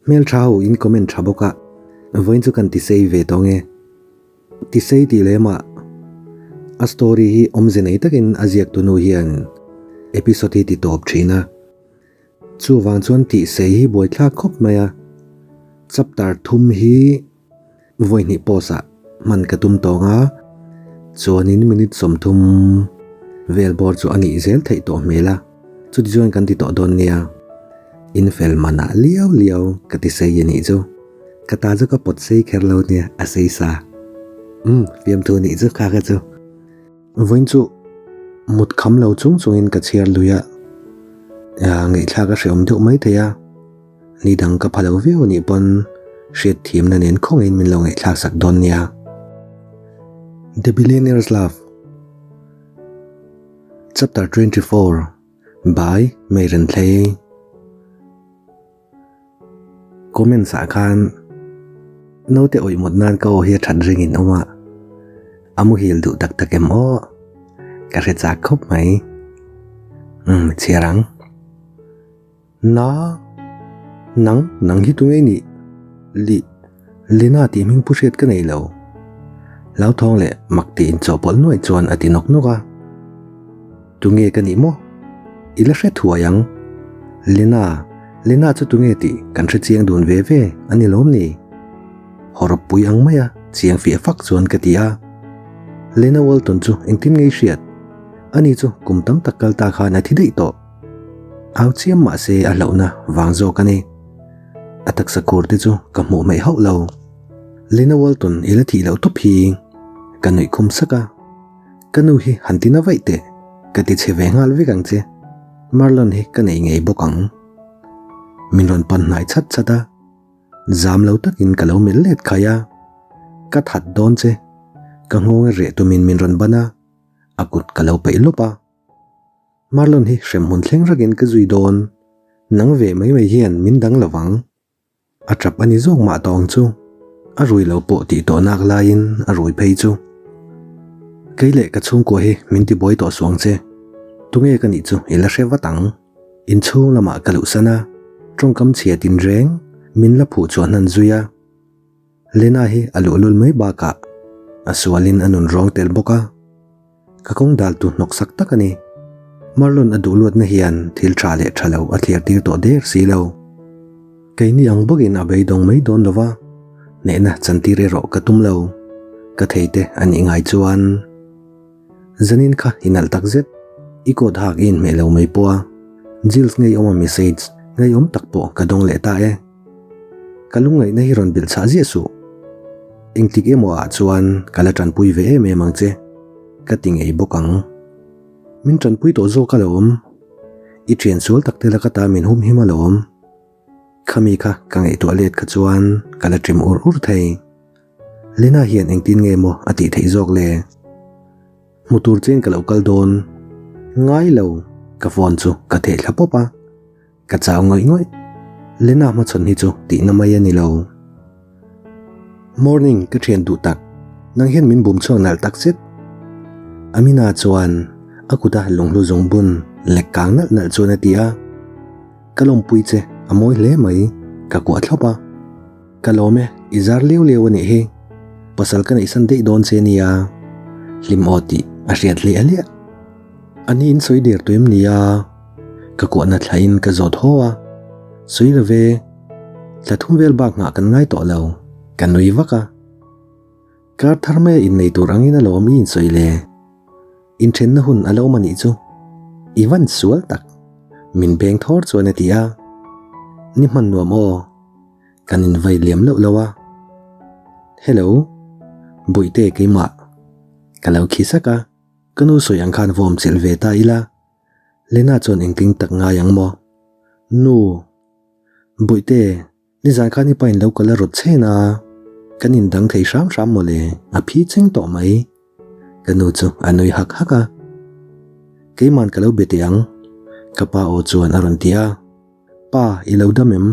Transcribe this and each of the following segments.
Hmeltha ho in comment tha bawk a, vawiin chu kan ti sei ve tawh nge. Ti sei tih lem ah a story hi awmze nei takin a ziak tunu hian episode hi ti tawp thin a. Chuvang chuan tih sei hi buaithlak khawp mai a, chapter thum hi Vawi hnih post ah hman ka tum tawng a, chuanin minute 30 vel bawr chu a nih zel theih tawh hmel a, chuti chuan kan ti tawh dawn nia. In fel man ah liau liau ka ti sei a nih chu. Ka ta chu ka pawt sei kher lo nia, a sei sa. Umm, fiamthu nih chu kha kha chu. Vawiin chu mut kham lo chung chungin ka chhiar lui a, ngaihthlak a hrehawm deuh mai thei a. Ni dang ka pha lo viau anih pawn hriat thiamna nen khawngin min lo ngaihthlak sak dawn nia. The Billionaire's Love Chapter 24 By Meiren Thlei Comments ah khan naute awih mut nan ka aw hi a that ring in awm a, a muhil duh tak tak em aw? Ka hre chak khawp mai. Umm chhiar ang. Na, nang, nang hi tunge nih? Li, Lina tih hming pu hriat ka nei lo. Hlauthawng leh mak tih inchawhpawlh nuaih chuan a ti nawk nawk a. Tunge ka nih maw? I la hre thuai ang. Lina, Lina chu tunge tih kan hre chiang dun ve ve a ni lawm ni? Hawrawp pui ang maia chiang fiah fak chuan ka ti a. Lina Walton chu engtin nge i hriat? Ani chu kum tam tak kal ta khan a thi daih tawh. Au chiam mah se a hlauhna vang zawk a ni. A taksa khur te chu ka hmuh hmeih hauh lo. Lina Walton i la thih loh tawp hi ka nuih khum sak a. Ka nu hi han ti na vaih teh, ka ti chhe ve nghal vek ang che. Marlon hi ka nei ngei bawk ang. Min rawn pan hnai chat chat a. Zam lo takin ka lo melh let khai a. Ka that dawn che. Ka nghawng e reh tumin min rawn ban a. A kut ka lo peih lawp a. Marlon hi hremhmun thleng rakin ka zui dawn, nang ve mai mai hian min dang lo vang. A tap a ni zawk mah tawng chu, a rui lo pawh tih tawh nak laiin a rui phei chu. Kei leh ka chhungkua hi min ti buai tawh suang che, tunge ka nih chu i la hre vat ang. Inchhung lamah ka luhsan a, tawngkam chhia tinreng min la phuh chhuah hnan zui a. Lena hi a luhlul mai bakah a sualin a nun rawng tel bawk a, ka kawng dal tu hnawk sak tak a ni. Marlon a duh luatna hian thil tha leh tha lo a thlir tir tawh der si lo. Keini ang bawkin a beidawng mai dawn lo va, hnehna chantir erawh ka tum lo. Ka thei te a nih ngai chuan zanin kha i nalh tak zet, i coat hak i inhmeh lo mai pawh a, Jills ngeiawma message ngeiawm tak pawh ka dawng leh ta e. Ka lungngaihna hi rawn bilh chhah ziah suh. Engtik emaw ah chuan ka la tanpui ve em em ang che, ka ti ngei bawk ang. Min tanpui tawh zawk a lo awm. I thian sual tak te laka ta min hum him a lo awm. Khami kha ka ngaihtuah let kha chuan ka la ṭim ur ur thei. Lena hian engtin nge maw a tih theih zawk le? Hmu tur chein ka lo kal dawn. Ngai lo, ka phone chu ka theh thla pawp a. Ka chau ngawih ngawih. Lena hmachhawn hi chu tihna mai a ni lo. Morning ka thian duh tak, nang hian min bum chhuak nalh tak zet. Amina chuan a kuta lunghlu zawng bun lek kang nalh nalh chuan a ti a. Ka lawmpui che, a mawi hle mai, ka kuah thlawp a. Ka lawm e, i zar liau liau a nih hi. Pasal ka neihsan daih dawn che nia. Hlim aw tih a hriat hliah hliah. A ni in sawi der tuim nia. Ka kuahna thlain ka zawt haw a, Sawi lo ve, thla thum vel bak nghah kan ngai tawh lo, ka nui vak a. Kar thar maia innei tur angin alawm i insawi le. Inthenna hun a lo awm a nih chu. I van sual tak, min beng thawr chuan a ti a. Ni hman nuam aw, kan invai liam loh lo a. Hello, Bawihte keimah, ka lo khi sak a, ka nu sawi ang khan vawm chelh ve ta ila. Lena chuan engtin tak ngai ang maw? Nu, Bawihte, nizan khan i pain lo kal a rawt chhen a, kan indang thei hram hram maw le, a phi cheng tawh mai. Ka nu chu a nui hak hak a. Keiman ka lo be teh ang, ka pa aw chuan a rawn ti a. Pa, i lo dam em?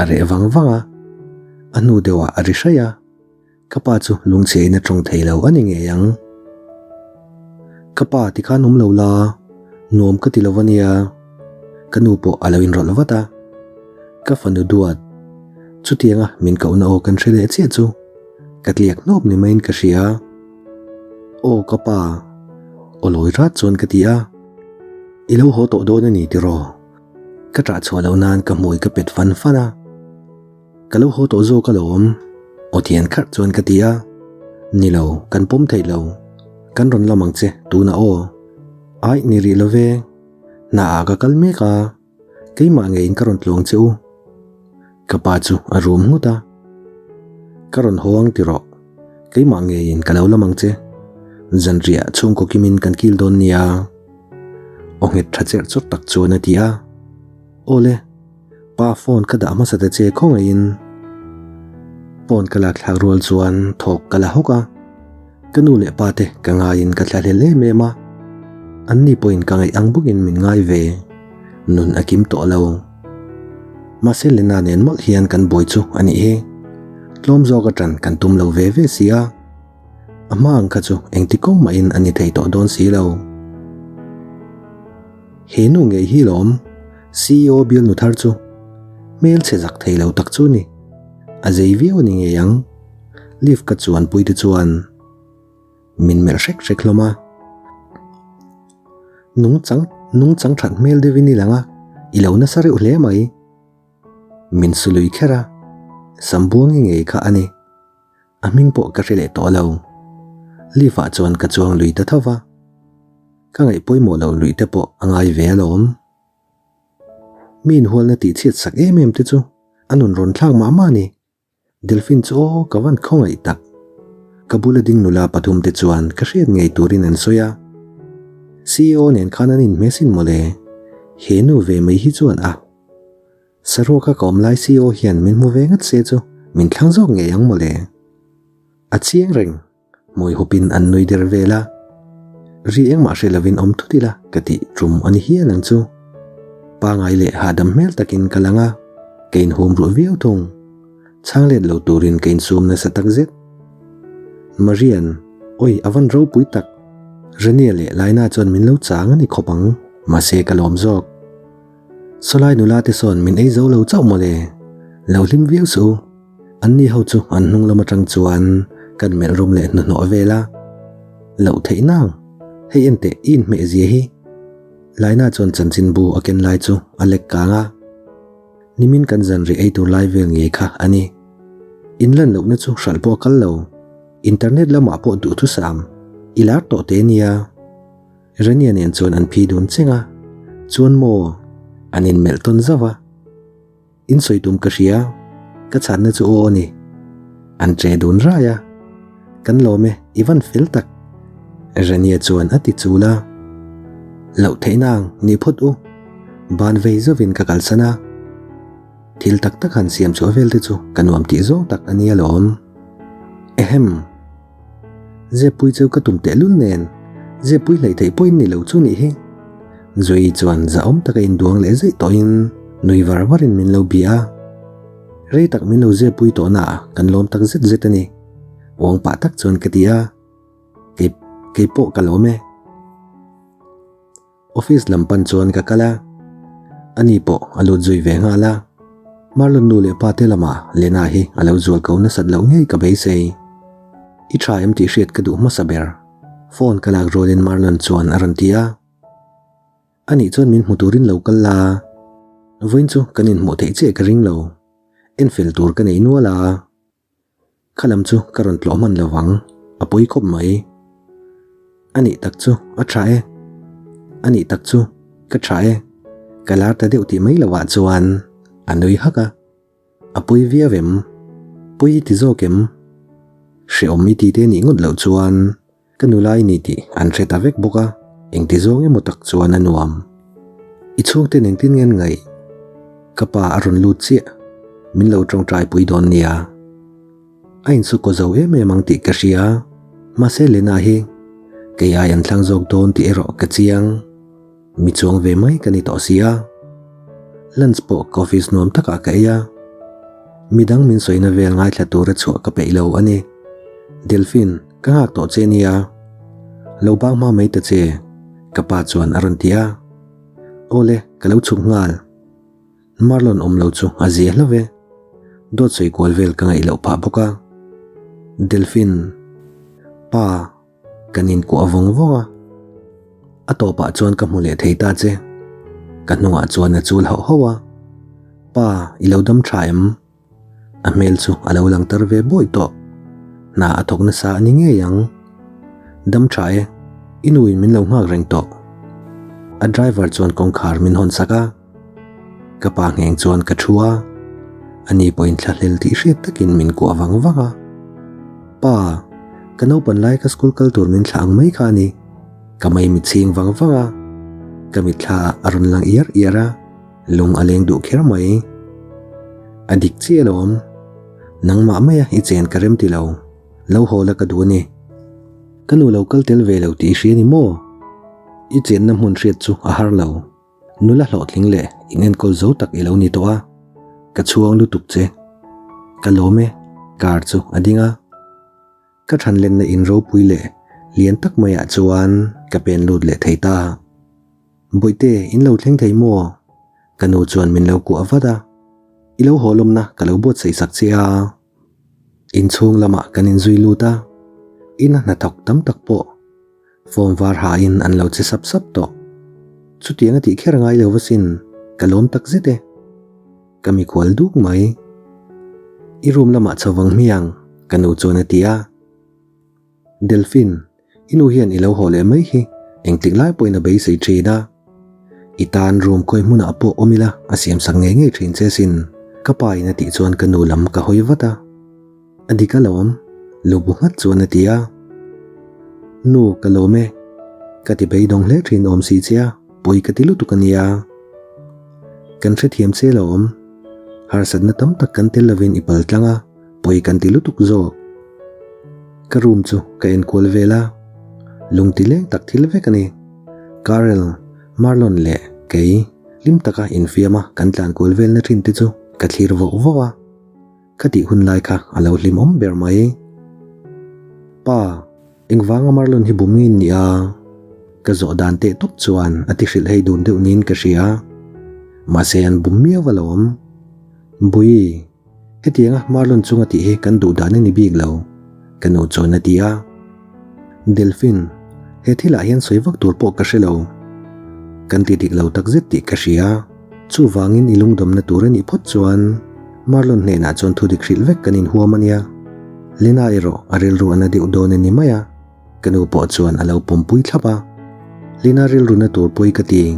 A reh vang vang a. A hnu deuhah a ri hraih a. Ka pa chu lungchhiain a tawng thei lo a ni ngei ang. Ka pa tikhan awm lo la, nuam ka ti lo a nia. Ka nu pawh a lo inrawlh vat a. Ka fanu duat. Chutianga min kohna aw kan hre leh chiah chu ka tliak hnawp ni maiin ka hria. Aw ka pa, aw lawi rat chuan ka ti a. I lo haw tawh dawn a ni tiraw? Ka ṭah chhuah loh nan ka hmui ka pet fan fan a. Ka lo haw tawh zawk alawm, aw thian kharh chuan ka ti a. Ni lo, kan pawm theih lo. Kan rawn lam ang che tunah aw. Aih ni rih lo ve. Hna ah ka kal mek a, keimah ngeiin ka rawn tluang che u. Ka pa chu a rum nghut a. Ka rawn haw ang tiraw, keimah ngeiin ka lo lam ang che. Zanriah chhungkaw kimin kan kil dawn nia. Aw nghet tha cherh chawt tak chuan a ti a. Awle, pa phone ka dah hmasa ta che khawngaihin. Phone ka lak thlak rual chuan thawk ka la hawk a. Ka nu leh pa te ka ngaiin ka thla hlel em em a, anni pawhin ka ngaih ang bawkin min ngai ve. Nun a kim tawh lo. Mahse Lena nen mawlh hian kan buai chu a nih hi. Tlawm zawk a ṭan kan tum lo ve ve si a. A hma ang kha chu engti kawng mahin a ni thei tawh dawn si lo. He nu ngei hi lawm CEO bial nu thar chu. Hmelchhe zak thei lo tak chu ni. A zei viau a ni ngei ang. Lift ka chuan pui te chuan min melh hrek hrek hlawm a. Nungchang nungchang that hmel deuhin i lang a, i lo nasa reuh hle mai. Min su lui kher a, Sambuangi ngei kha a ni. A hming pawh ka hre leh tawh lo. Lift ah chuan ka chuang lui ta tho va. Ka ngaih pawimawh loh luih te pawh a ngai ve alawm. Mi inhualna tih chhiat sak em em te chu a nun rawn thlak mah mah a ni. Delphine chu aw ka van khawngaih tak. Ka bula ding nula pathum te chuan ka hriat ngei turin an sawi a. CEO nen khan an inhme sin mawle. He nu ve mai hi chuan a. Saruaka ka awm lai CEO hian min hmu ve ngat se chu min thlang zawk ngei ang mawle. A chiang reng. Hmui hupin an nui der vel a, ri engmah hre lovin awm thut ila ka tih tum a ni hial ang chu. Pangai leh hahdam hmel takin ka lang a, ka inhum ruh viau thung. Chhang let lo turin ka insum nasa tak zet. Marian, Awi a van ropui tak. Renia leh Laina chuan min lo chang a ni khawp ang, mahse ka lawm zawk. Sawlai nula te sawn min ei zo lo chauh mawle. Lo hlim viau suh u. Anni ho chu an hnung lam atang chuan kan melh rum leh hnuhnawh vel a. Loh theih nang, hei enteh i inhmeh zia hi. Laina chuan chanchinbu a ken lai chu a lek kang a. Nimin kan zanriah ei tur lai vel ngei kha a ni. In lan lohna chu hralh pawh a kal lo. Internet lamah pawh duhthusam i lar tawh te nia. Rania nen chuan an phi dun cheng a, chuan maw an inmelh tawn zauh a. In sawi tum ka hria, ka chhanna chu aw a ni. An che dun rai a, Kan lawm e, i van fel tak. Rania chuan a ti chul a. Loh theihna ang, ni phawt u. Ban vei zovin ka kalsan a. Thil tak tak han siam chhuah vel te chu ka nuam tih zawng tak a nia lawm. Ehem! Zepui chu ka tum tehlul nen, Zepui hleih theih pawhin ni lo chu nih hi. Zui chuan zahawm taka induang leh zeih tawhin nui var varin min lo bia a. Rei tak min lo zepui tawhna ah kan lawm tak zet zet a ni. Uang pah tak chuan ka ti a, Kei kei pawh ka lawm e. Office lam pan chuan ka kal a, ani pawh a lut zui ve nghal a. Marlon nu leh pa te lamah Lena hi a lo zual ko nasat loh ngei ka beisei. I tha em tih hriat ka duh hmasa ber. Phone ka lak rualin Marlon chuan a rawn ti a. Anih chuan min hmu turin lo kal la, vawiin chu kan inhmuh theih chiah ka ring lo. Enfel tur ka nei nual a. Kha lam chu ka rawn tlawh hman lo vang, a pawi khawp mai. A nih tak chu a tha e. A nih tak chu ka tha e. Ka lar ta deuh tih mai lovah chuan a nui hak a. A pawi viau em? Pawi i ti zawk em? Hrehawm i ti te nih ngawt loh chuan Ka nula i ni tih an hre ta vek bawk a, engti zawng emaw tak chuan a nuam. I chhungten engtin nge an ngaih? Ka pa a rawn lut chiah, min lo tawngtai pui dawn nia. A insu kaw zo em em ang tih ka hria, mahse Lena hi kei ai an thlang zawk dawn tih erawh ka chiang. Mi chuang ve mai ka ni tawh si a. Lunch pawh ka office nuam takah ka ei a. Midang min sawina vel ngaithla tura chhuah ka peih lo a ni. Delphine, ka nghak tawh che nia. Lo bang hma mai ta che, ka pa chuan a rawn ti a. Awle, ka lo chhuk nghal. Marlon awm lo chu a zia hlauh e. Dawt sawi kual vel ka ngaih loh phah bawk a. Delphine, Pa, kan inkuah vawng vawng a. A tawpah chuan ka hmu leh thei ta che. Ka hnungah chuan a chul hauh hauh a. Pa, i lo dam tha em? A hmel chu a lo lang tar ve buai tawh. Hna a thawk nasa a ni ngei ang. Dam tha e, i nuin min lo nghak reng tawh. A driver chuan kawngkhar min hawn sak a. Ka pa ngheng chuan ka thu a, ani pawhin thlahlel tih hriat takin min kuah vang vang a. Pa, ka naupan lai ka school kal tur min thlah ang mai kha a ni. Ka mei mit chhing vang vang a, ka mitthla ah a rawn lang iar iar a, lung a leng duh kher mai. A dik chiah alawm, nangmah maia i chen ka rem ti lo, lo haw la ka duh a ni. Ka nu lo kal tel ve lo tih i hria ni maw? I chenna hmun hriat chu a har lo. Nula hlawhtling leh in enkawl zo tak i lo ni tawh a, ka chhuang lutuk che. Ka lawm e, car chu a ding a. Ka thanlenna in ropui leh lian tak maiah chuan ka pen lut leh thei ta. Bawihte, in lo thleng thei maw? Ka nu chuan min lo kuah vat a. I lo haw lawmna ka lo buatsaih sak che a. Inchhung lamah kan inzui lut a, ina hnathawk tam tak pawh form var hain an lo che sap sap tawh. Chutiang a tih kher ngai lo asin, ka lawm tak zet e. Ka mikhual duk mai. I room lamah chho vang hmiang, ka nu chuan a ti a. Delphine, i nu hian i lo haw leh mai hi engtik lai pawhin a beisei thin a. I tan room khawi hmunah pawh awm ila a siamsak ngei ngei thin che sin, ka pa in a tih chuan ka nu lam ka hawi vat a. A dik alawm, lu bu nghat chuan a ti a. Nu, ka lawm e. Ka ti beidawng hle thin awm si che a, pawi ka ti lutuk a nia. Kan hrethiam che alawm. Harsatna tam tak kan tel lovin i pal tlang a. Pawi kan ti lutuk zawk. Ka room chu ka enkual vel a, lungti leng tak thil vek a ni. Karel, Marlon leh kei hlim taka infiam a kan tlan kual velna thin te chu ka thlir vawk vawk a. Ka tih hun lai kha a lo hlimawm ber mai. Pa, engvanga Marlon hi bum ngin ni a? Ka zawh dan teh tawp chuan a ti hrilh hei dun deuh niin ka hria. Mahse an bum miau alawm. Bui. Hetianga Marlon chunga tih hi kan duh dan a ni bik lo, ka nu chuan a ti a. Delphine, he thilah hian sawi vak tur pawh ka hre lo. Kan ti dik lo takzet tih ka hria. Chuvangin i lungdawmna tur a nih phawt chuan Marlon hnenah chuan thudik hrilh vek kan inhuam a nia. Lena erawh a rilru a na deuh dawn a ni mai a. Ka nu pawh chuan a lo pawmpui thlap a, Lina rilruna tur pawi ka ti.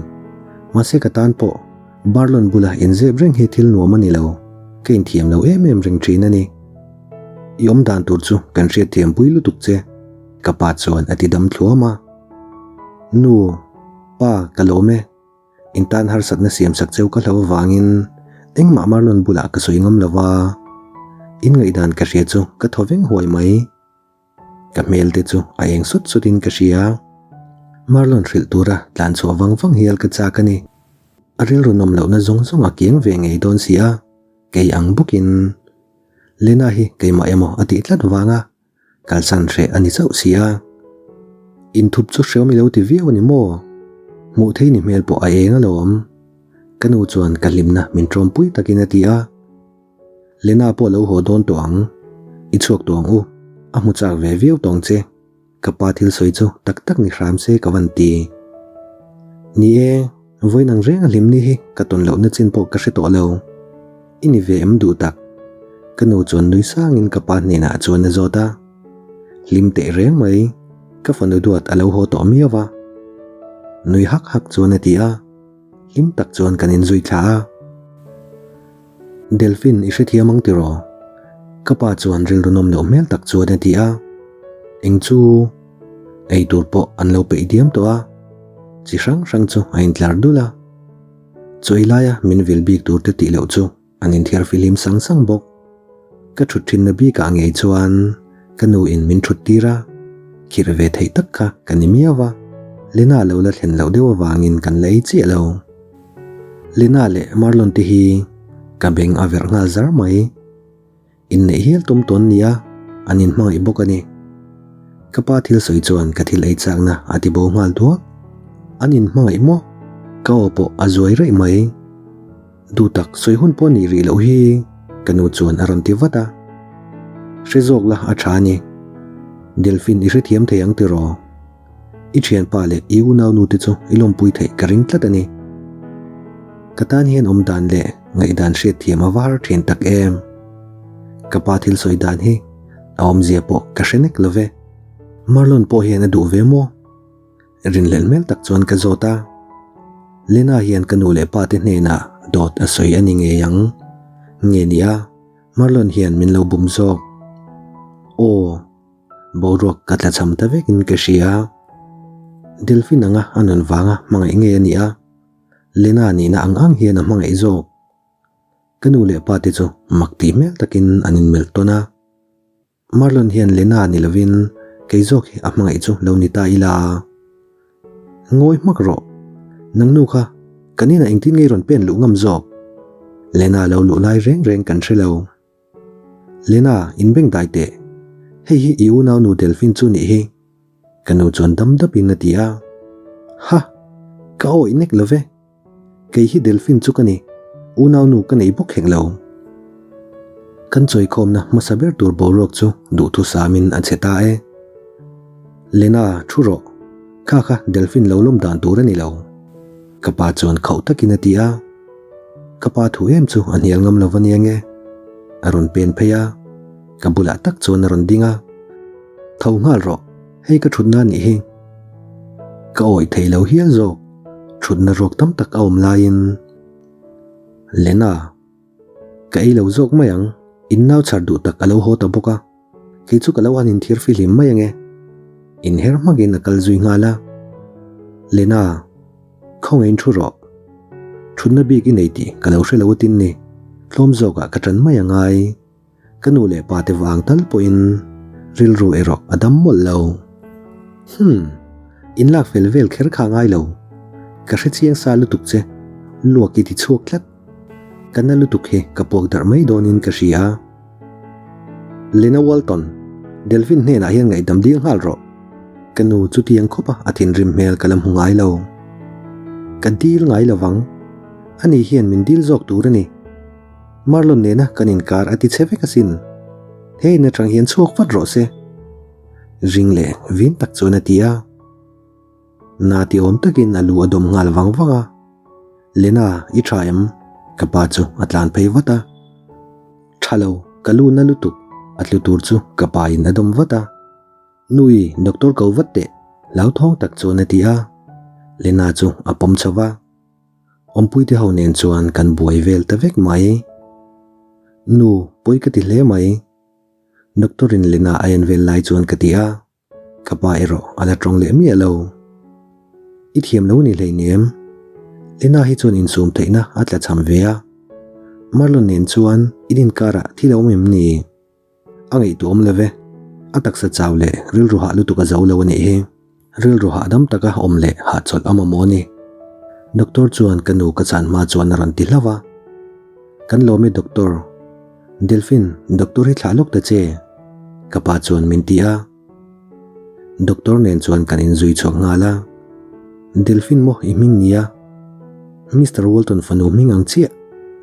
Mahse ka tan pawh Barlon bula inzep reng hi thil nuam a ni lo, ka inthiam lo em em reng thin a ni. I awm dan tur chu kan hriatthiam pui lutuk che, ka pa chuan a ti dam thluam a. Nu, pa, ka lawm e. In tan harsatna siam sak cheu ka hlo avangin engmah Marlon bulah ka sawi ngam lo va, in ngaihdan ka hria chu ka thaw veng huai mai. Ka hmel te chu a eng sut sut in ka hria. Marlon hrilh tura tlan chhuah vang vang hial ka chak a ni. A rilru nawm lohna zawng zawng a kiang ve ngei dawn si a, kei ang bawkin Lena hi keimah emaw a tih tlat vanga kalsan hreh a ni chauh si a. Inthup chu hreawm i lo ti viau a ni maw? Hmuh thei ni hmel pawh a eng alawm. Ka nu chuan ka hlimna min tawmpui takin a ti a. Lena pawh lo haw dawn tawh ang. I chhuak tawh ang u. A hmu chak ve viau tawng che. Ka pa thil sawi chu tak tak ni hram se ka van ti. Ni e, vawiin ang reng a hlim ni hi ka tawn lohna chin pawh ka hre tawh lo. I ni ve em duh tak? Ka nu chuan nui sangin ka pa hnenah chuan a zawt a. Hlim teh reng mai. Ka fanu duat a lo haw tawh miau va. Nui hak hak chuan a ti a. Hlim tak chuan kan inzui thla a. Delphine i hrethiam ang tiraw? Ka pa chuan rilru nawm loh hmel tak chuan a ti a. Eng chu? Ei tur pawh an lo peih diam tawh a. Chi hrang hrang chu a intlar dul a. Chawi laia min vil bik tur te tih loh chu An inthiar fihlim sang sang bawk. Ka thut thinna bikah ngei chuan ka nu in min thut tir a, khirh ve theih tak kha ka ni miau a, Lena lo la thlen loh deuh avangin kan la ei chiah lo. Lena leh Marlon te hi ka beng a verh nghal zar mai. Inneih hial tum tawn nia, an inhmangaih bawk a ni. Ka pa thil sawi chuan ka thil ei chakna a ti bo nghal duak. An inhmangaih maw? Ka aw pawh a zuai raih mai. Duh tak sawi hun pawh nih rih loh hi. Ka nu chuan a rawn ti vat a. Hre zawk la a tha a ni. Delphine i hrethiam thei ang tiraw? I thianpa leh i unaunu te chu i lawmpui theih ka ring tlat a ni. Ka tan hian awm dan leh ngaihdan hriatthiam a va har thin tak em. Ka pa thil sawi dan hi a awmzia pawh ka hre nek lo ve. Marlon pawh hian a duh ve maw? Rinhlelh hmel tak chuan ka zawt a. Lena hian ka nu leh pa te hnenah dawt a sawi a ni ngei ang. Nge ni a, Marlon hian min lo bum zawk. Aw. Boruak ka tla cham ta vekin ka hria. Delphine anga a nun vanga hmangaih ngei a ni a, Lena nihna ang ang hian a hmangaih zawk. Ka nu leh pa te chu mak tih hmel takin an inmelh tawn a. Marlon hian Lena ni lovin kei zawk hi a hmangaih chu lo ni ta ila. Ngawi hmak rawh. Nang nu kha kan inah engtin ngei rawn pen luh ngam zawk? Lena lo luh lai reng reng kan hre lo. Lena, inbeng dai teh. Hei hi i unau nu Delphine chu nih hi. Ka nu chuan dam dapin a ti a. Ha! Ka awih nek lo ve. Kei hi Delphine chu ka ni. Unau nu ka nei bawk hek lo. Kan chawikhawmna hmasa ber tur boruak chu duhthusamin a che ta e. Lena, thu rawh. Kha kha Delphine lo lawm dan tur a ni lo. Ka pa chuan khauh takin a ti a. Ka pa thu em chu a hnial ngam lo va nia nge? A rawn pen phei a, ka bulah tak chuan a rawn ding a. Tho nghal rawh, hei ka thutna a nih hi. Ka awih thei lo hial zawk, thutna ruak tam tak a awm laiin. Lena, ka ei lo zawk mai ang, in nau chhar duh tak a lo haw ta bawk a. Kei chu ka lo han inthir fihlim mai ange. Inher hmakin a kal zui nghal a. Lena, khawngaih thu rawh. Thutna bik i nei tih ka lo hre lo atin ni. Tlawm zawkah ka tan mai angai. Ka nu leh pa te vang tal pawhin rilru erawh a dam mawlh lo. Hmm, inlak fel vel kher kha ngai lo. Ka hre chiang sa lutuk che, luak i ti chhuak tlat. Ka na lutuk hi ka puak darh mai dawnin ka hria. Lena Walton, Delphine hnenah hian ngaihdam dil nghal rawh. Ka nu chutiang khawpa a thinrim hmel ka la hmu ngai lo. Ka dil ngai lo vang. Ani hian min dil zawk tur a ni. Marlon nena kan inkar a ti che vek asin. He in atang hian chhuak vat rawh se. Ring leh vin tak chuan a ti a. Na ti awm takin a lu a dawm nghal vang vang a. Lena, i tha em? Ka pa chu a tlan phei vat a. Tha lo, ka lu na lutuk. A tlu tur chu ka pa in a dawm vat a. Nui, doctor ko vat teh, hlauthawng tak chuan a ti a. Lena chu a pawm chho va. Awmpuite ho nen chuan kan buai vel ta vek mai. Nu, pawi ka ti hle mai. Doctor in Lena a en vel lai chuan ka ti a. Ka pa erawh a la tawng leh miah lo. I thiam lo ni hleinem. Lena hi chuan insum theihna a tla cham ve a. Marlon nen chuan in inkarah thil a awm em ni? A ngaihtuah awm lo ve. A taksa chau leh rilru hah lutuk a zo lo a nih hi. Rilru hahdam taka awm leh hahchawlh a mamawh a ni. Doctor chuan ka nu ka chan hma chuan a rawn ti hlauh a. Kan lawm e Doctor. Delphine, doctor hi thlah lawk ta che. Ka pa chuan min ti a. Doctor nen chuan kan inzui chhuak nghal a. Delphine maw i hming nia? Mister Walton fanu hming ang chiah,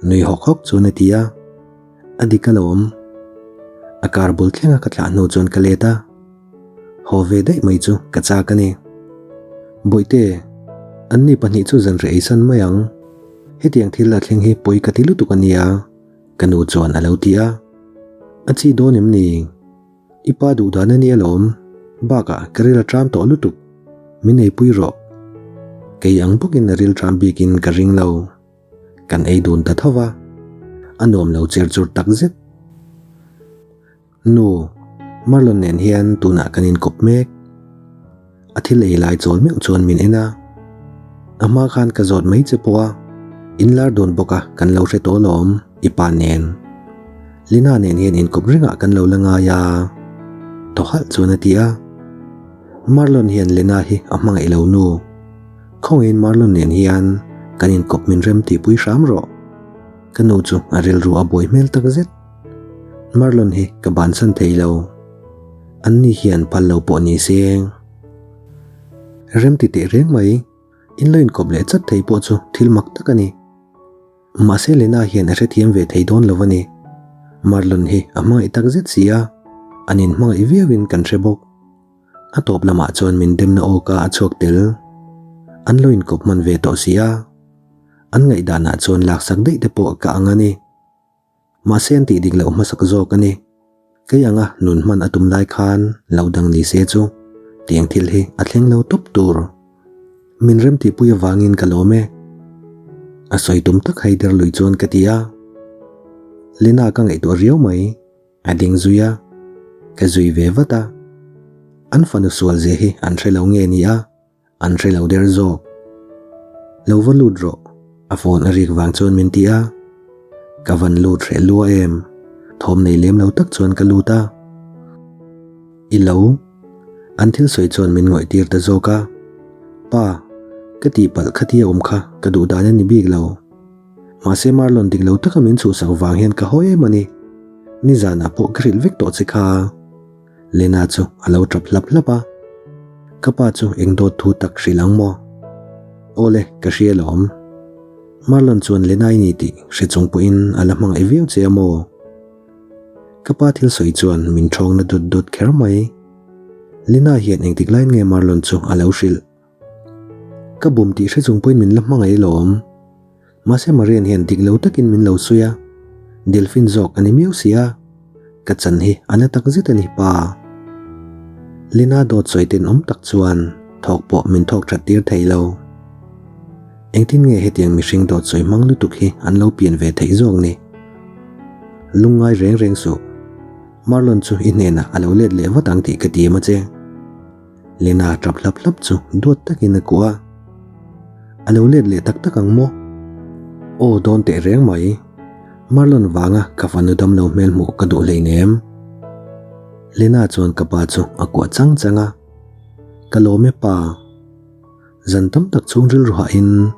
nui hawk hawk chuan a ti a. A dik alawm. A car bul thlenga ka thlah hnu chuan ka let a. Haw ve daih mai chu ka chak a ni. Bawihte, anni pahnih chu zanreh eisan mai ang. Hetiang thil a thleng hi pawi ka ti lutuk a nia, ka nu chuan a lo ti a. A chi dawn em ni? I pa duh dan a nia lawm. Bakah ka ril a ṭam tawh lutuk. Min eipui rawh. Kei ang bawkin a ril ṭam bikin ka ring lo. Kan ei dun ta tho va, a nuam lo cher chur tak zet. Nu, Marlon nen hian tunah kan inkawp mek. A thil ei lai chawl meuh chuan min en a. A hma khan ka zawt mai che pawh a, in lar dawn bawk a kan lo hre tawh alawm i pa nen. Lina nen hian inkawp ringah kan lo la ngai a, thaw halh chuan a ti a. Marlon hian Lina hi a hmangaih lo nu. Khawngaihin Marlon nen hian kan inkawp min rem tihpui hram rawh. Ka nu chu a rilru a buai hmel tak zet. Marlon hi ka bansan thei lo. Anni hian phal lo pawh ni se. Rem ti teh reng mai, in lo inkawp leh chat thei pawh chu thil mak tak a ni. Mahse Lena hian a hrethiam ve thei dawn lo a ni. Marlon hi a hmangaih tak zet si a, an inhmangaih viauin kan hre bawk. A tawp lamah chuan min demna awka a chhuak tel. An lo inkawp hman ve tawh si a, an ngaihdanah chuan laksak daih te pawh ka ang a ni. Mahse an tih dik loh hmasak zawk a ni. Kei anga nun hman a tum lai khan lo dang ni se chu tiang thil hi a thleng lo tawp tur. Min remtihpui avangin ka lawm e. A sawi tum tak hai der lui chuan ka ti a. Lena ka ngaihtuah riau mai. A ding zui a, ka zui ve vat a. An fanu sual zia hi an hre lo nge ni a, an hre lo der zawk. Lo va lut rawh, a phone a rik vang chuan min ti a. Ka van lut hreh lua em, thawm nei lem lo tak chuan ka lut a. I lo. An thil sawi chuan min ngawih tir ta zawk a. Pa, ka tihpalh khatia awm kha ka duh dan a ni bik lo. Mahse Marlon dik lo taka min chhuhsak vang hian ka haw em a ni. Nizanah pawh ka hrilh vek tawh che kha. Lena chu a lo tap hlap hlap a. Ka pa chu eng dawt thu tak hrilh ang maw? Awle, ka hria alawm. Marlon chuan Lena i ni tih hre chung pawhin a la hmangaih viau che a maw? Ka pa thil sawi chuan min thawngna dut dut kher mai. Lena hian engtik laiin nge Marlon chu a lo hrilh? Ka bum tih hre chung pawhin min la hmangaih alawm. Mahse Marian hian dik lo takin min lo sawi a, Delphine zawk a ni miau si a, ka chan hi a na tak zet a ni pa. Lina dawt sawi tenawm tak chuan thawk pawh min thawk that tir thei lo. Engtin nge hetiang mihring dawt sawi hmang lutuk hi an lo pian ve theih zawk ni? Lungngai reng reng suh. Marlon chu i hnenah a lo let leh vat ang tih ka ti em a che. Lena tap hlap hlap chu duat takin a kuah a. A lo let leh tak tak ang maw? Aw dawn teh reng mai. Marlon vanga ka fanu damlo hmel hmuh ka duh hleinem. Lena chuan ka pa chu a kuah chang chang a. Ka lawm e pa. Zan tam tak chhung rilru hahin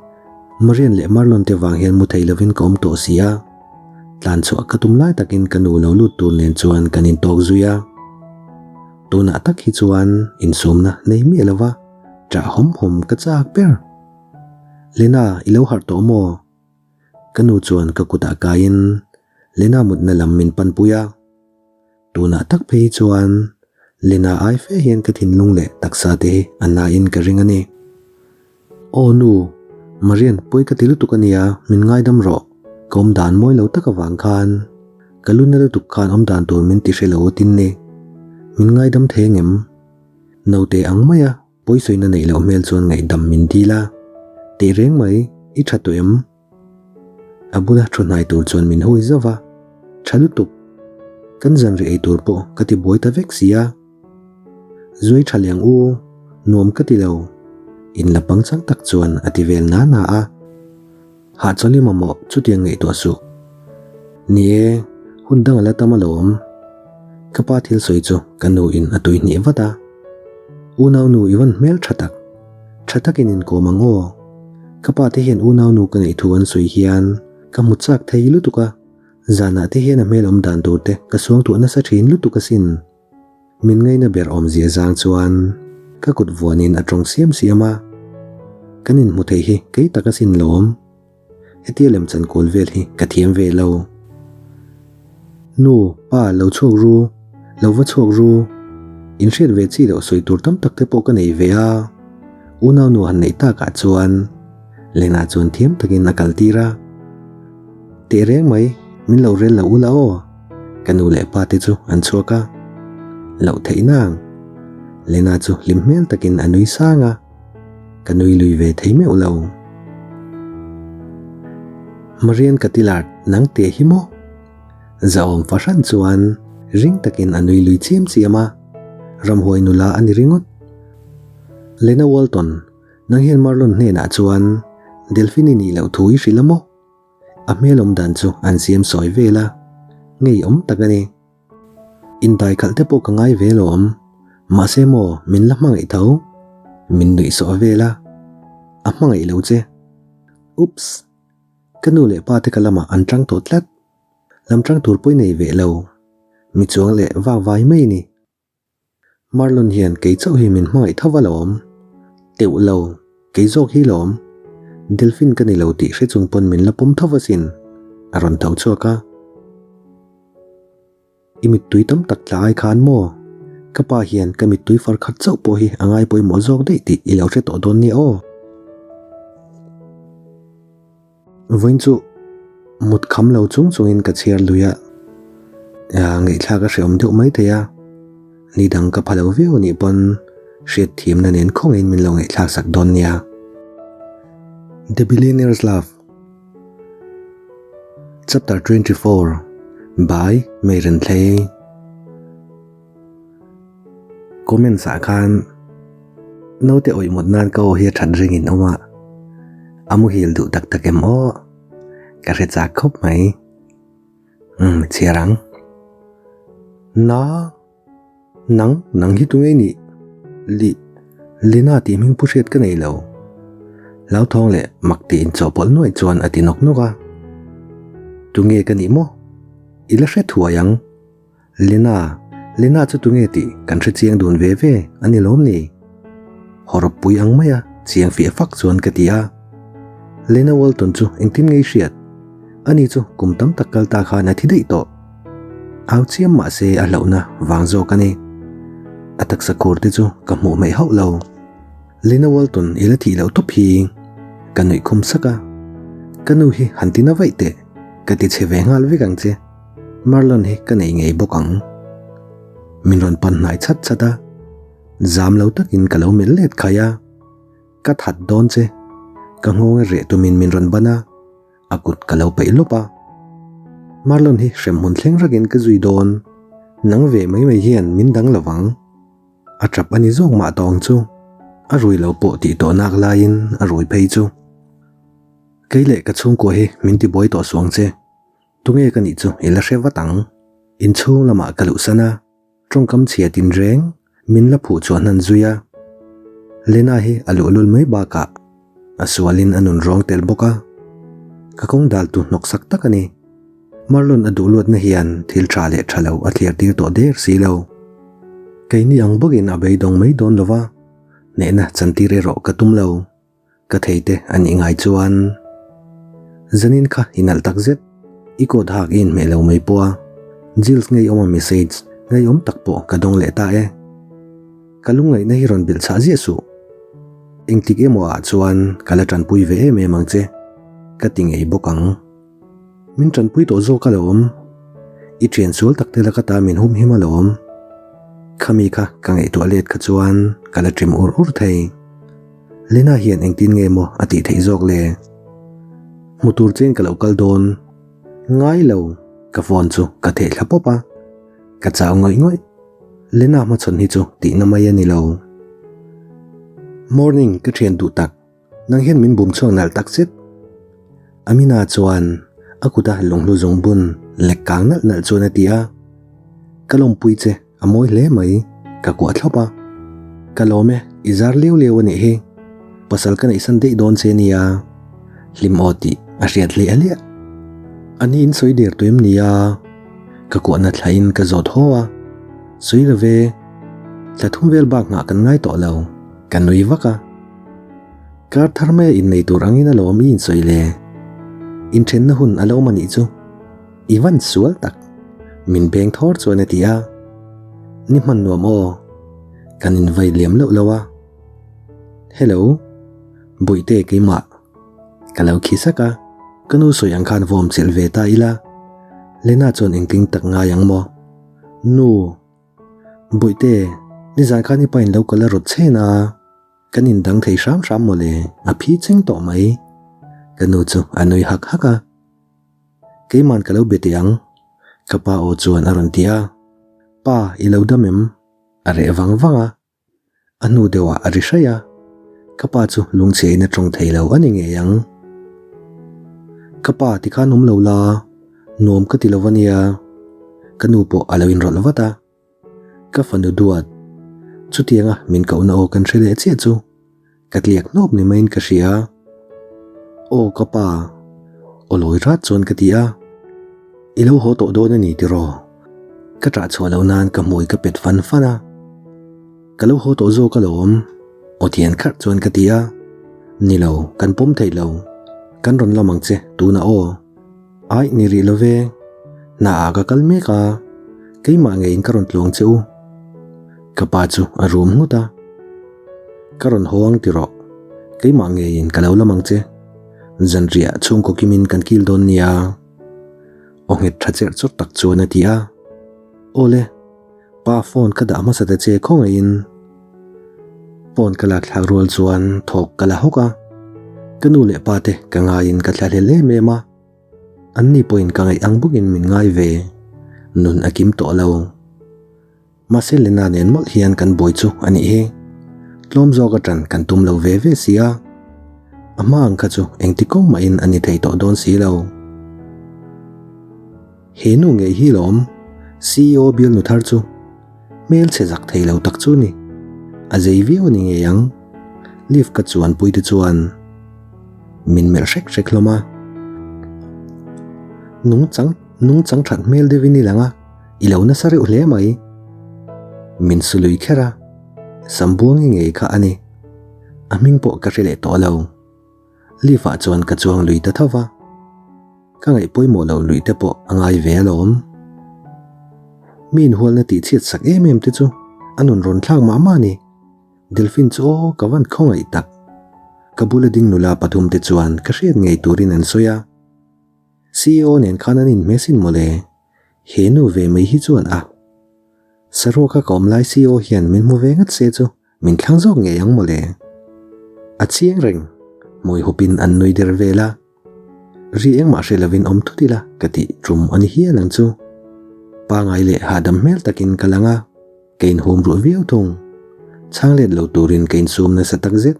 Marian leh Marlon te vang hian mu thei lovin ka awm tawh si a, tlan chhuah ka tum lai takin ka nu lo lut tur nen chuan kan intawk zui a. Tunah tak hi chuan insumna nei miah lova ṭah hawm hawm ka chak ber. Lena, i lo harh tawh maw? Ka nu chuan ka kutah kaiin Lena mutna lam min panpui a. Tunah tak phei chuan Lena ai fe hian ka thinlung leh taksa te hi a nain ka ring a ni. Aw nu, Marian pawi ka ti lutuk a nia, min ngaidam rawh. Ka awm dan mawi lo tak avang khan ka lu na lutuk khan awm dan tur min ti hre lo atin ni. Min ngaidam thei angem? Naute ang maia pawisawi na neih loh hmel chuan ngaihdam min dil a. Tehreng mai, i tha tawh em? A bula thu hnai tur chuan min hui zauh va, Tha lutuk, kan zanri ei tur pawh ka ti buai ta vek si a. Zuai tha liang u, nuam ka ti lo, in la pangchang tak chuan a ti vel na na a. Hahchawlh i mamawh chutiang ngaihtuah suh. Ni e, hun dang a la tam alawm. Ka pa thil sawi chu ka nu in a tui hnih vat a. Unau nu i van hmel tha tak. Tha takin inkawm ang aw. Ka pa te hian unau nu ka neih thu an sawi hian ka hmu chak thei lutuk a, zanah te hian a hmel awm dan tur te ka suangtuah nasa thin lutuk asin. Min ngaina ber awmzia zang chuan ka kut vuanin a tawng siam siam a, kan inhmu thei hi kei tak asin lawm. Hetia lemchan kawl vel hi ka thiam ve lo. Nu, pa, lo chhuak ru, lo va chhuak ru. In hriat ve chi loh sawi tur tam tak te pawh ka nei ve a. Unau nu han neih takah chuan Lena chuan thiam takin a kal tir a. Teh reng mai, min lo rel lo ula aw. Ka nu leh pa te chu an chhuak a. Loh theih nang. Lena chu hlim hmel takin a nui sang a. Ka nui lui ve thei meuh lo. Marian ka ti lar nang teh hi maw? Zahawm fahran chuan ring takin a nui lui chiam chiam a, ramhuai nula a ni ringawt. Lena Walton, nang hian Marlon hnenah chuan Delphine i nih loh thu i hrilh a maw? A hmel awm dan chu an siam sawi vel a, ngeiawm tak a ni. Indai khalh te pawh ka ngai ve lawm. Mahse maw min la hmangaih tho. Min nuih sawh vel a. A hmangaih lo che. Oops! Ka nu leh pa te ka lamah an tang tawh tlat. Lam tang tur pawh i nei ve lo. Mi chuang leh vak vai mai ni. Marlon hian kei chauh hi min hmangaih tho alawm. Teuh lo, kei zawk hi lawm. Delphine ka ni lo tih hre chung pawn min la pawm tho asin, a rawn tho chhuak a. I mittui tam tak tla ai khan maw? Ka pa hian ka mittui far khat chauh pawh hi a ngai pawimawh zawk daih tih i lo hre tawh dawn nia aw. Vawiin chu mut kham lo chung chungin ka chhiar lui a, ngaihthlak a hrehawm deuh mai thei a, ni dang ka pha lo viau anih pawn hriat thiamna nen khawngaihin min lo ngaihthlak sak dawn nia. The Billionaire's Love Chapter 24 By Meirentlei Comments ah khan naute awih mut nan ka aw hi a that ring in awm a, a muhil duh tak tak em aw? Ka hre chak khawp mai. Umm chhiar ang. Na, nang, nang hi tunge i nih? Li, Lina tih hming pu hriat ka nei lo. Hlauthawng leh mak tih inchawhpawlh nuaih chuan a ti nawk nawk a. Tunge ka nih maw? I la hre thuai ang. Lena, Lena chu tunge tih kan hre chiang dun ve ve a ni lawm ni? Hawrawp pui ang maia chiang fiah fak chuan ka ti a. Lena Walton chu engtin ngei hriat? Ani chu kum tam tak kal ta khan a thi daih tawh. Au chiam mah se a hlauhna vang zawk a ni. A taksa khur te chu ka hmuh hmeih hauh lo. Lena Walton i la thih loh tawp hi ka nuih khum sak a. Ka nu hi han ti na vaih teh, ka ti chhe ve nghal vek ang che. Marlon hi ka nei ngei bawk ang. Min rawn pan hnai chat chat a, zam lo takin ka lo melh let khai a, Ka that dawn che, ka nghawng e reh tumin min rawn ban a, a kut ka lo peih lawp a. Marlon hi hremhmun thleng rakin ka zui dawn, nang ve mai mai hian min dang lo vang. A tap a ni zawk mah tawng chu, a rui lo pawh tih tawh nak laiin a rui phei chu. Kei leh ka chhungkua hi min tibuai tawh suang che. Tunge ka nih chu i la hre vat ang. Inchhung lamah ka luhsan a, tawngkam chhia tinreng min la phuh chhuah hnan zui a. Lena hi a luhlul mai bakah a sualin a nun rawng tel bawk a, ka kawng daltu hnawk sak tak a ni. Marlon a duh luatna hian thil tha leh tha lo a thliar tir tawh der si lo. Keini ang bawkin a beidawng mai dawn lo va, hnehna chantir erawh ka tum lo. Ka thei te a nih ngai chuan zanin kha i nalh tak zet, i coat hak i inhmeh lo mai pawh a, Jills ngeiawma message ngeiawm tak pawh ka dawng leh ta e. Ka lungngaihna hi rawn bilh chhah ziah suh. Engtik emaw ah chuan ka la tanpui ve em em ang che, ka ti ngei bawk ang. Min tanpui tawh zawk alawm. I thian sual tak te laka ta min hum him alawm. Khami kha ka ngaihtuah let kha chuan ka la ṭim ur ur thei. Lena hian engtin nge maw a tih theih zawk le? Hmu tur chein ka lo kal dawn. Ngai lo, ka phone chu ka theh thla pawp a. Ka chau ngawih ngawih. Lena hmachhawn hi chu tihna mai a ni lo. Morning ka thian duh tak. Nang hian min bum chhuak nalh tak zet. Amina chuan a kuta lunghlu zawng bun lek kang nalh nalh chuan a ti a. Ka lawmpui che, a mawi hle mai, ka kuah thlawp a. Ka lawm e, i zar liau liau a nih hi. Pasal ka neihsan daih dawn che nia. Hlim aw tih a hriat hliah hliah. A ni in sawi der tawh em nia? Ka kuahna thlain ka zawt haw a. Sawi lo ve, thla thum vel bak nghah kan ngai tawh lo, ka nui vak a. Kar thar maia innei tur angin alawm i insawi le. Inthenna hun a lo awm a nih chu. I van sual tak. Min beng thawr chuan a ti a. Ni hman nuam aw. Kan invai liam loh lo a. Hello. Bawihte keimah. Ka lo khi sak a. Ka nu sawi ang khan vawm chelh ve ta ila. Lena chuan engtin tak ngai ang maw? Nu. Bawihte, nizan khan i pa in lo kal a rawt chen a. Kan indang thei hram hram mawle, a phi cheng tawh mai. Ka nu chu a nui hak hak a. Keiman ka lo be teh ang, ka pa aw chuan a rawn ti a. Pa, i lo dam em? A reh vang vang a. A hnu deuhah a ri hraih a. Ka pa chu lungchhiain a tawng thei lo a ni ngei ang. Ka pa tikhan awm lo la, nuam ka ti lo a nia. Ka nu pawh a lo inrawlh vat a. Ka fanu duat. Chutianga min kohna aw kan hre leh chiah chu ka tliak hnawp ni maiin ka hria. Aw ka pa, aw lawi rat chuan ka ti a. I lo haw tawh dawn a ni tiraw? Ka ṭah chhuah loh nan ka hmui ka pet fan fan a. Ka lo haw tawh zawk alawm, aw thian kharh chuan ka ti a. Ni lo, kan pawm thei lo. Kan rawn lam ang che tunah aw. Aih ni rih lo ve, hna ah ka kal mek a. Keimah ngeiin ka rawn tluang che u. Ka pa chu a rum nghut a. Ka rawn haw ang tiraw. Keimah ngeiin ka lo lam ang che. Zanriah chhungkaw kimin kan kil dawn nia. Aw nghet tha cherh chawrh tak chuan a ti a. Awle, pa phone ka dah hmasa ta che khawngaihin. Phone ka lak thlak rual chuan thawk ka la hawk a. Ka nu leh pa te ka ngaiin ka thla hlel em em a. An ni pawhin ka ngaih ang bawkin min ngai ve. Nun a kim tawh lo. Mahse Lena nen mawlh hian kan buai chu a nih hi. Tlawm zawk atan kan tum lo ve ve si a. A hma ang kha chu engti kawng mahin a ni thei tawh dawn si lo. He nu ngei hi lawm CEO bialnu thar chu hmel chhe zak thei lo tak chu ni. A zei viau a ni ngei ang. Lift ka chuan pui te chuan min melh hrek hrek hlawm a. Nungchang nungchang that hmel deuhin i lang a. I lo nasa reuh hle mai. Min su lui kher a, Sambuangi ngei kha a ni. A hming pawh ka hre leh tawh lo. Lift ah chuan ka chuang lui ta tho va. Ka ngaih pawimawh loh luih te pawh a ngai ve alawm. Mi inhualna tih chhiat sak em em te chu a nun rawn thlak mah mah a ni. Delphine chu aw ka van khawngaih tak. Ka bula ding nula pathum te chuan ka hriat ngei turin an sawi a. CEO nen khan an inhmeh sin mawle. He nu ve mai hi chuan a saruaka ka awm lai CEO hian min hmu ve ngat se chu min thlang zawk ngei ang mawle. A chiang reng, hmui hupin an nui der vel a. Ri engmah hre lovin awm thut ila ka tih tum a ni hial ang chu. Pangai leh hahdam hmel takin ka lang a, ka inhum ruh viau thung. Chhang let lo turin ka insum nasa takzet.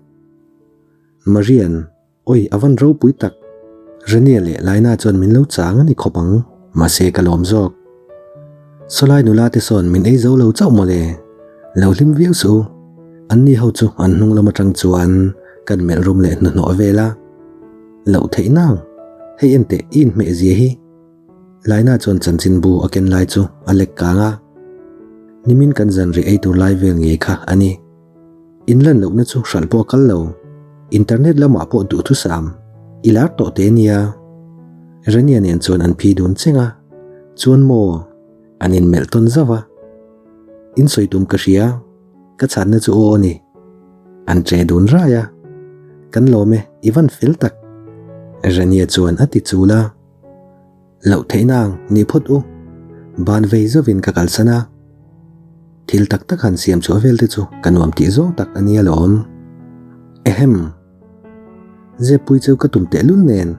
Marian. Oi, a van ropui tak. Renia leh Laina chuan min lo chang a ni khawp ang, mahse ka lawm zawk. Sawlai nula te sawn min ei zo lo chauh mawle. Lo hlim viau suh u. Anni ho chu an hnung lam atang chuan kan melh rum leh hnuhnawh vel a. Loh theih nang, hei enteh i inhmeh zia hi. Laina chuan chanchinbu a ken lai chu a lek kang a. Nimin kan zanri ei tur lai vel ngei kha a ni. In lan lohna chu hralh pawh a kal lo. Internet lamah pawh duhthusam i lar tawh te nia. Rania nen chuan an phi dun cheng a, chuan maw? An inmelh tawn zauh a. In sawi tum ka hria, ka chhanna chu aw a ni. An che dun rai a. Kan lawm e, i van fel tak. Rania chuan a ti chul a. Loh theih nang ni phawt u. Ban vei zovin ka kalsan a. Thil tak tak han siam chhuah vel te chu ka nuam tih zawng tak a nia lawm. Ehem. Zeppui cheu ka tum tehlul nen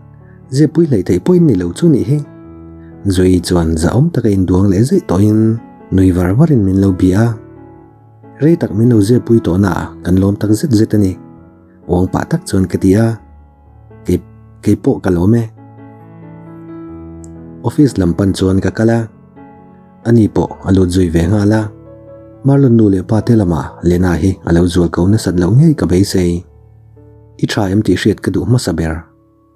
Zeppui hleih theih pawhin ni lo chu nih hi. Zui chuan zahawm taka induang leh zeih tawhin nui var varin min lo bia a. Rei tak min lo zeppui tawh naah kan lawm tak zet zet a ni. Uang pah tak chuan ka ti a. Kei kei pawh ka lawm e. Office lam pan chuan ka kal a, ani pawh a lut zui ve nghal a. Marlon nu leh pa te lamah Lena hi a lo zual ko nasat loh ngei ka beisei. I tha em tih hriat ka duh hmasa ber.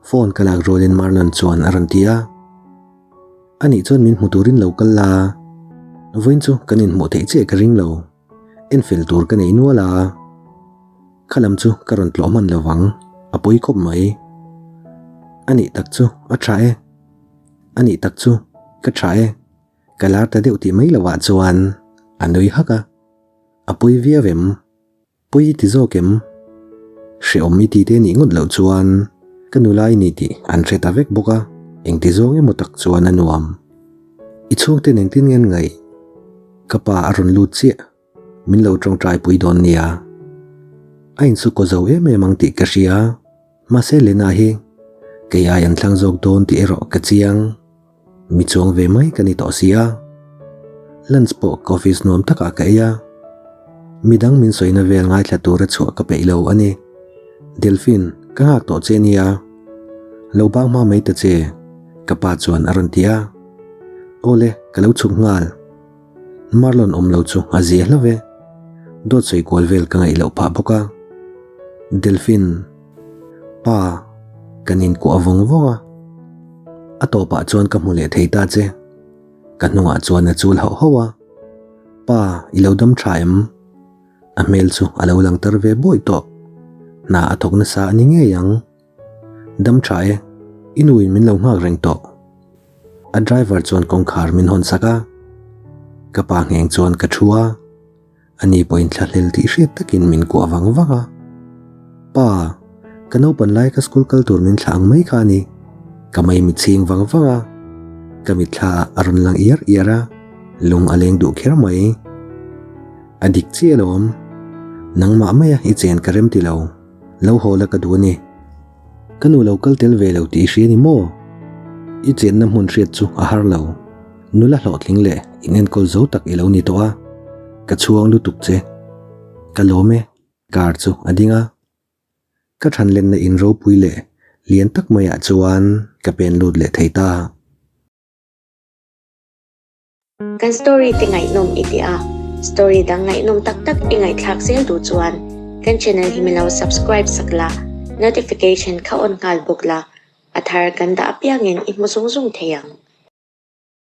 Phone ka lak rualin Marlon chuan a rawn ti a. Anih chuan min hmu turin lo kal la, vawiin chu kan inhmuh theih chiah ka ring lo. Enfel tur ka nei nual a. Kha lam chu ka rawn tlawh hman lo vang, a pawi khawp mai. A nih tak chu a tha e. A nih tak chu ka tha e. Ka lar ta deuh tih mai lovah chuan a nui hak a. A pawi viau em? Pawi i ti zawk em? Hrehawm i ti te nih ngawt loh chuan ka nula i ni tih an hre ta vek bawk a, engti zawng emaw tak chuan a nuam. I chhungten engtin nge an ngaih? Ka pa a rawn lut chiah. Min lo tawngtai pui dawn nia. A insu kaw zo em em ang tih ka hria. Mahse Lena hi kei ai an thlang zawk dawn tih erawh ka chiang. Mi chuang ve mai ka ni tawh si a. Lunch pawh ka office nuam takah ka ei a. Midang min sawina vel ngaithla tura chhuah ka peih lo a ni. Delphine, ka nghak tawh che nia. Lo bang hma mai ta che, ka pa chuan a rawn ti a. Awle, ka lo chhuk nghal. Marlon awm lo chu a zia hlauh e. Dawt sawi kual vel ka ngaih loh phah bawk a. Delphine, Pa, kan inkuah vawng vawng a. A tawpah chuan ka hmu leh thei ta che. Ka hnungah chuan a chul hauh hauh a. Pa, i lo dam tha em? A hmel chu a lo lang tar ve buaih tawh. Hna a thawk nasa a ni ngei ang. Dam tha e, i nuin min lo nghak reng tawh. A driver chuan kawngkhar min hawn sak a. Ka pa ngheng chuan ka thu a, ani pawhin thlahlel tih hriat takin min kuah vang vang a. Pa, ka naupan lai ka school kal tur min thlah ang mai kha a ni. Ka mai mit chhing vang vang a, ka mitthla ah a rawn lang iar iar a, lung a leng duh kher mai. A dik chiah alawm, nangmah maia i chen ka rem ti lo, lo haw la ka duh a ni. Ka nu lo kal tel ve lo tih i hria ni maw? I chenna hmun hriat chu a har lo. Nula hlawhtling leh in enkawl zo tak i lo ni tawh a, ka chhuang lutuk che. Ka lawm e, car chu a ding a. Ka thanlenna in ropui leh lian tak maiah chuan ka pen lut leh thei ta. Kan story te ngaihnawm i ti a, story dang ngaihnawm tak tak i ngaihthlak zel duh chuan kan channel hi milo subscribe sak la, notification kha on nghal bawk la, a thar kan dah apiangin i hmu zung zung thei ang.